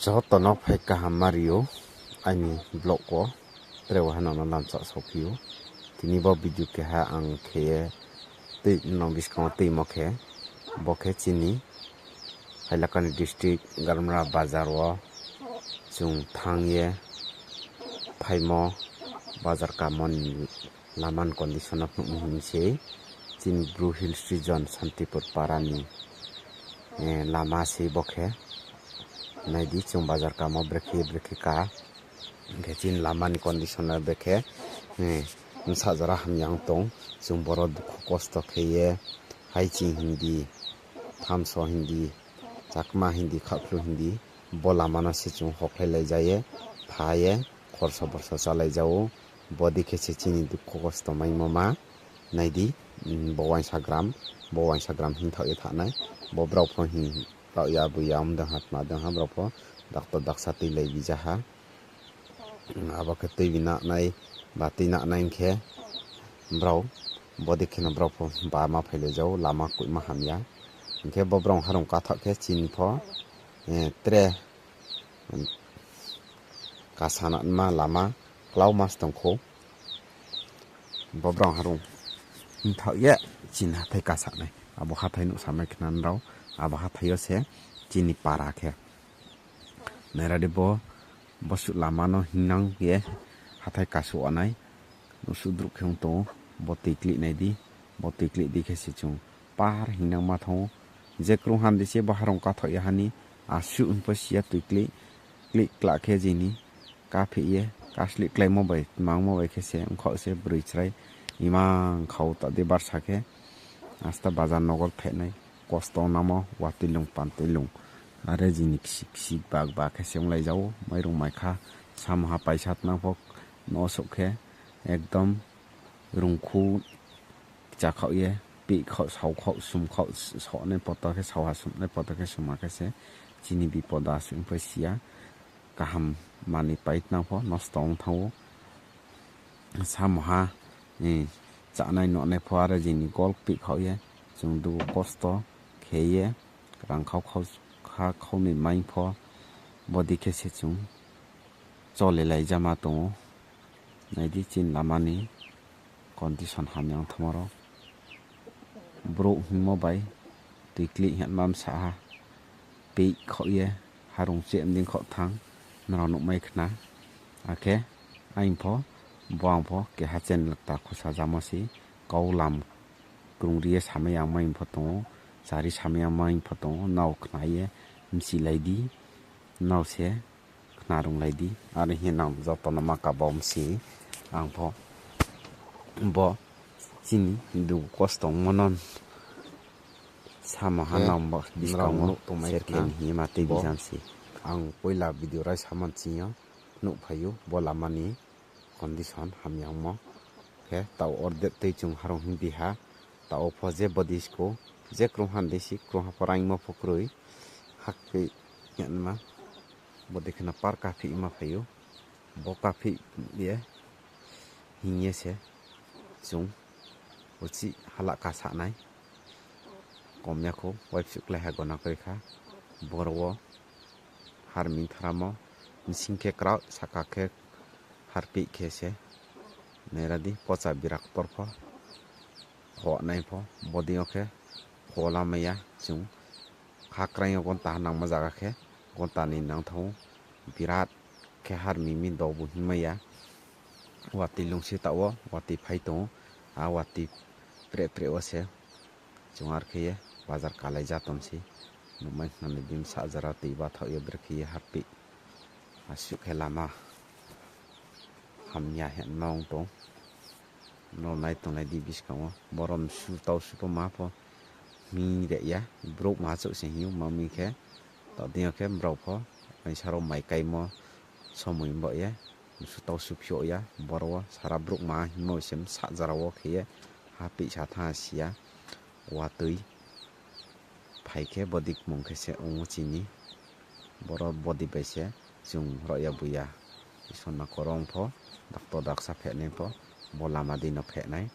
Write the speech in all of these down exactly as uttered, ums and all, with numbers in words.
Joto no phai kaham ma ri ou, aini vlog wo tre waha no no lamsa saophi ou. Tini bo video keha ang khe ye tei nrao buskang wo tuimo khe, bo khe chini Hailakandi district Garmra bazar wo chung thanng ye phaimo bazar kamo ni lama ni condition no phnuh mi hing se, chini Bru Hills region Santipur para ni lama se bo khe. Nai di, chung bazar kamo brekhe brekhe ka. Hing khe chini lama ni condition no brekhe, bsa jora hamya ong tong. Chung boro dukhu kosto khe ye, Haiching hing di, Thamso hing di, Chakma hing di, Khakhlu hing di, bo lama no se chung hokhlailai ja ye, pha ye, khorso borso chálai ja ou. Bodei khe se chini dukhu kosto maimo ma. Nai di, bo uaingsa gram, bo uaingsa gram hing thaoh ye thanng nai. Bo brao pho hing taoh ya, boi ya, mdeng ha, tma deng ha, brao pho daktor daksa tuilai bi ja ha. Abo khe tuibi nanai, ba tui nanai hing khe brao, bodei khe no brao pho ba ma phailai ja ou, lama koihma hamya. Hing khe bo brao harong kathaoh khe chini pho tre kasa nangma lama klau ma se tong khou. Bo brao harong hing thaoh ye chini hathái kasa nai. Abo hathái nuhsamai khna nrao, abo hathái yo se chini para khe. Naira di bo, bosuh lama no hingnang ye hathái kasuh nai. Nuhsuh druh khe ong tong ou, bo tuiklih nai di, bo tuiklih di khe se chung par hingnangma thanng ou. Je krungha di se bo harong kathaoh ya ha ni, asuh hing pho si ya tuiklih, klih kla khe jini, kaphih ye, kaslih kláimo bai, tmangmo bai khe se, ongkhaoh se broi chrai, imang khau ta di barsa khe, asta bazar nogor phehnai, kosto namo, watoi lung, pantoi lung, are jini ksik ksik bak bak khe se onglai ja ou, mairung maikha, samoha paisa tnang pho, no souh khe, ekdom rungkhu kchakhaoh ye, pehkhaoh, saokhaoh, sumkhaoh, sonai poto khe, saoha sumnai poto khe, suma khe se, chini bipod asuh hing pho si ya, kaham manoi pai tnang pho, nosto ong thanng ou. Samoha, chánai nuhnai pho are jini gol pehkhaoh ye, chung dugu kosto khe ye, rang khau khau, kha khau ni mai pho, bodei khe se chung cholelai jama tong ou. Nai di chini lama ni condition hamya ong thanngmo rao. Brouh hingmo bai tuiklih hingma bsa ha, pehkhaoh ye, harung cheh mdei khaoh thanng, nrao nuhmai khna. Akhe aing pho, bo ang pho keha channel kta khusa jamo se, kau lam krungri ye samai yangmai pho tong ou, chari samai yangmai pho tong ou, nrao khna ye msilai di, nrao se khna runglai di, are hing ye nang joto no ma kaba msi, ang pho bo chini dugu kosto ongmo no samoha nang bo buskang wo share khe ni hing ye ma tei bijam se. Ang poila video raisa manching yo nuhphai ou, bo lama ni condition hamya ongmo khe, taoh ordek tui chung harong hing di ha, taoh pho je bodei skou, je krungha dei si, krungha pho raingmo pho kroi, hakpeh hingma, bodei khe no par kaphih ma phai ou, bo kaphih ye, hing ye se, chung uchih hala kasa nai, kom ya khou, waipsuh klái ha gona kroi kha, boro wo harmi tharamo, bsing khe kraoh, sahka khe harpeh khe se, naira di pocha bira ktor pho, kho nai pho, bodei yo khe, kho lamai ya, chung kha kraing yo gonta ha nangma zaga khe, gonta ni nang thanng ou, birat khe harmi mi dobu hingmai ya, watoi lungsi taoh wo, watoi phai tong ou, a watoi preh preh wo se, chung ar khe ye bazar kalai ja tong se, nuhmai khna ni bini sahjara tui bathaoh ye brekhe ye harpeh, asuh khe lama hamya hingma ong tong. Nrao nai tonglai di buskang wo, boro msu tausu pho ma pho hing re ya, brouh ma chouh se hing ou, ma mi khe, taoh dei yo khe brao pho, aisa rao mai kaimo somoi baoh ye, msu tausu phiouh ya, boro wo sara brouh ma hingmo se bsa jara wo khe ye, hapeh sa thanng si ya, watoi phai khe bodei kmung khe se ong ou chini, boro bodei bai se chung raohya buya, Isor no korong pho, daktor daksa phehnai pho, bo lama dei no phehnai,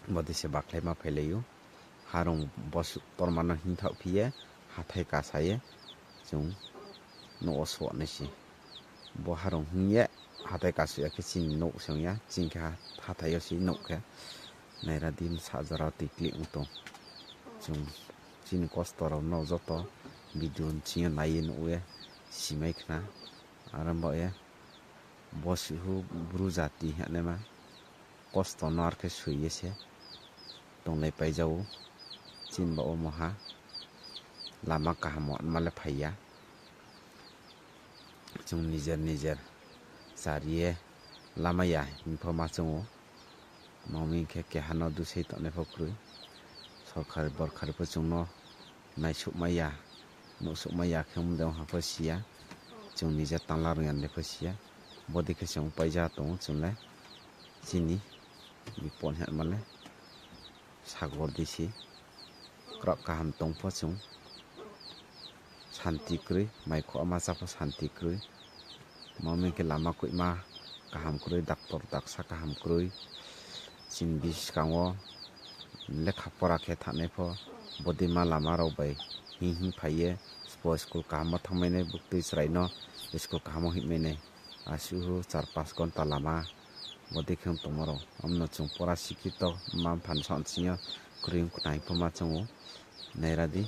bodei se bakhlai ma phailai ou, harong bosuh torma no hingthaoh phi ye, hathái kasa ye, chung nouh wo soh nai se. Bo harong hing ye hathái kasu ya khe chini nouh se ong ya, chini khe ha-, hathái yo se nouh khe. Naira di bsa jora tui klik ong tong. Chung chini kosto rao no joto video ni ching yo nai ye nuh ye simai khna. Aro bo ye bo suhu Bru jati hingnaima kosto no ar khe soi ye se tonglai paija ou. Chini ba omo ha lama kaham ma le phai ya. Chung nijer nijer chari ye lama ya hing pho ma choung ou. Mami khe keha no dusei tongnai pho kroi. Sorkari borkari pho chung no naisouhmai ya, nuhsouhmai ya khe mdeng ha pho si ya. Chung nijer tangla rung ya de pho si ya. Bodei khe chung paija tong ou chung le. Chini bipon hingma le sagor di se. Kraoh kaham tong pho chung santi kroi, maikhouh ma chá pho santi kroi. Mami khe lama koihma kaham kroi, doctor daksa kaham kroi. Chini buskang wo lekha pora khe thanngnai pho bodeima lama rao bai hing hing phai ye, sbo school kaham wo thanngmai nai, buktui chrai no school kaham wo hingmai nai. Asuh char pas gonta lama bodei khe ong tongmo rao. Amno chung pora sikhito mma mpha ni saoh sing yo kroi ong khna hing pho ma choung ou. Naira di,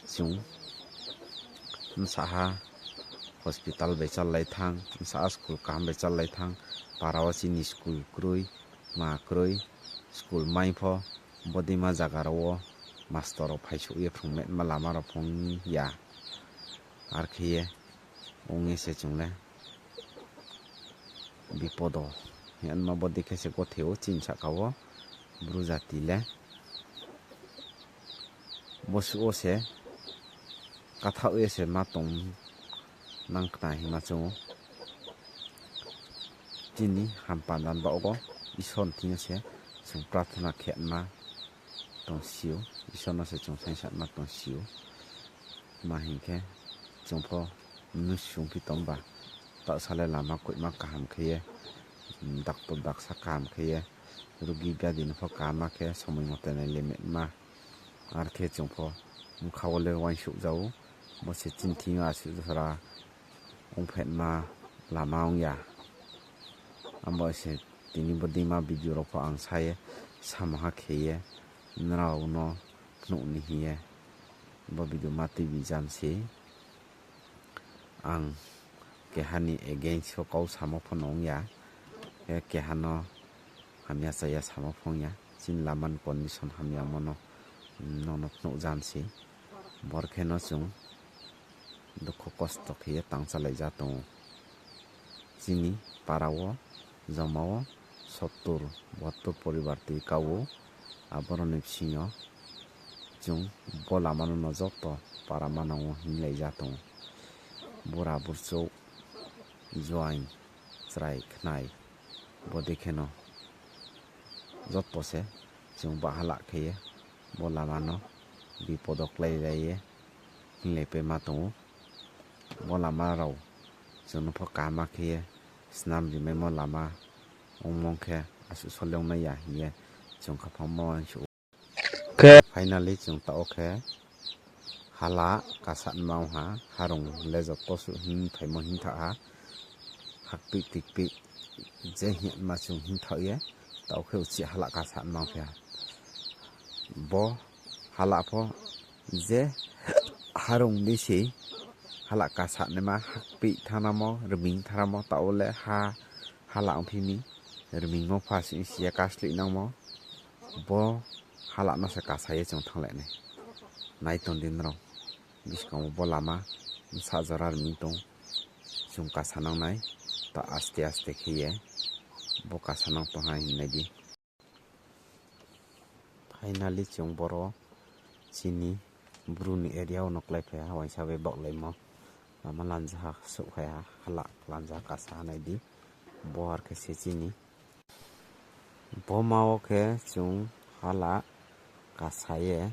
chung bsaha hospital bai chállai thanng, bsaha school kaham bai chállai thanng, para wo chini school kroi, ma kroi, school mai pho, bodeima zaga rao wo mastor rao phaisouh ye phrungmaima lama rao phung ya. Ar khe ye ong ye se chung le bipodo hingma bodei khe se gothe ou chini sahka wo Bru jati le. Bosuh wo se kathaoh ye se ma tong nang khna hingma choung ou. Chini hampanda ni baoh wo Isor ni thing yo se chung prarthana khe ma tongsi ou, Isor no se chung saingsa ma tongsi ou. Ma hing khe, chung pho mnusu ongphi tong ba, taohsa le lama koihma kaham khe ye, doctor daksa kaham khe ye, rugi biadi no pho kaham ma khe somoi mote nai limit ma. Ar khe chung pho bkha wo le uaingsouh ja ou, bo se chini thing yo asuh jora ongphaima lama ong ya. Abo se tini bodeima video rao pho ang sa ye, samoha khe ye, nrao no phnuh ni hing ye, bo video ma tuibi jam se. Ang keha ni against wo kau samo pho no ong ya, keha no hamya chaya samo pho ong ya. Chini lama ni condition hamyamo no nono phnuh jam se. Bor khe no chung dukho kosto khe ye tang chálai ja tong ou. Chini para wo, joma wo, sottur, bahattur poribar tui ka ou, aboro ni bsing yo chung bo lama no no joto para manang wo hinglai ja tong ou. Bura burchouh, joaing, chrai, khnai, bodei khe no joto se chung bahala khe ye bo lama no bipodo kláilai ye hinglai pai ma tong ou. Bo lama rao chung no pho kaham khe ye snam rimaimo lama ongmo khe asuh sole ong nai ya hing ye chung khaphang mo uaingsouh ou. Khe finally chung taoh khe hala kasa nma ong ha, harong le joto suh hing phaimo hing tha ha, hakpih tikpih je hing ma chung hing thaoh ye, taoh khe uchih hala kasa nma ong phi ha. Bo hala pho je harong di se hala kasa naima hakpih thanngmo, rming thanngmo, taoh le ha hala ongphi mi, rmingmo pha sing si ye kasloih nangmo, bo hala no se kasa ye chung thannglai nai. Nai tong di nrao, buskang wo bo lama bsa jora rming tong, chung kasa nang nai, ta aste aste khe ye bo kasa nang tong ha hing nai di. Finally chung boro chini Bru ni area wo no kláiphai ha, uaingsa bai baohlaimo. Lama lanja ha souhphai ha, hala lanja kasa ha nai di. Bo ar khe se chini. Bo ma wo khe chung hala kasa ye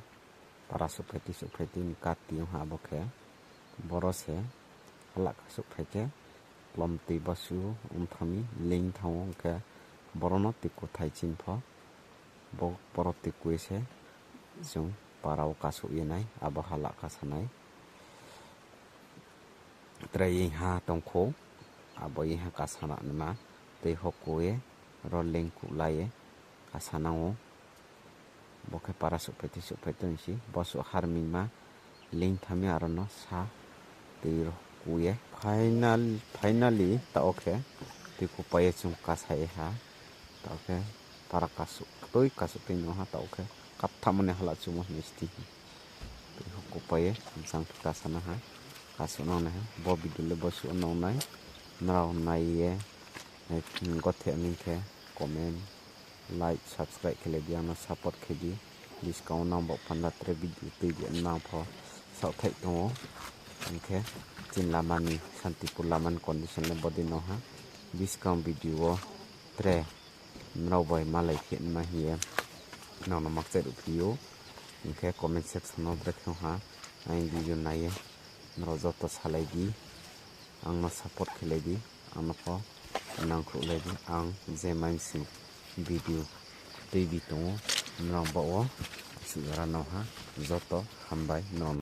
para souhphai ti souhphai ti ni kati ong ha bo khe. Boro se hala kasouhphai khe klomtui basu ong thanng mi, leing thanng ou hing khe boro no tuikuthai chini pho. Bo, boro tuikui se chung para wo kasouh ye nai, abo hala kasa nai. Tre yingha tongkhou, abo yingha kasa na nima, tui hoku ye, ro leing kuhlai ye, kasa nang ou. Bo khe para souhphai tui souhphai tui si, bo suh harmingma, leing tham ye aro no sa, tui ro ku ye. Final, finally, taoh khe, tui kupai ye chung kasa ye ha, taoh khe, para kasuh tui kasuh tui no ha, taoh khe, kapthamo ni hala chumo hing sti. Tui ho kupai ye, jang khe kasa nang ha, kasuh nang nai ha, bo video le bo suh nang nai, nrao nai ye, gothe ming khe, comment, like, subscribe khe lai di, ang no support khe di, buskang wo nang baoh panda tre video tui di nang pho saohthaih tong ou, hing khe chini lama ni Santipur lama ni condition le bodei nang ha, buskang video wo tre nrao bai malai khe nma hing ye nang no makchai ruhphi ou, hing khe comment section no brekhe ha, ang video nai ye nrao joto salai di, ang no support khe lai di, ang no pho nangkhruh lai di, ang je mansing video tuibi tong ou, nrao baoh wo asuh jora nang ha, joto hambai nrao.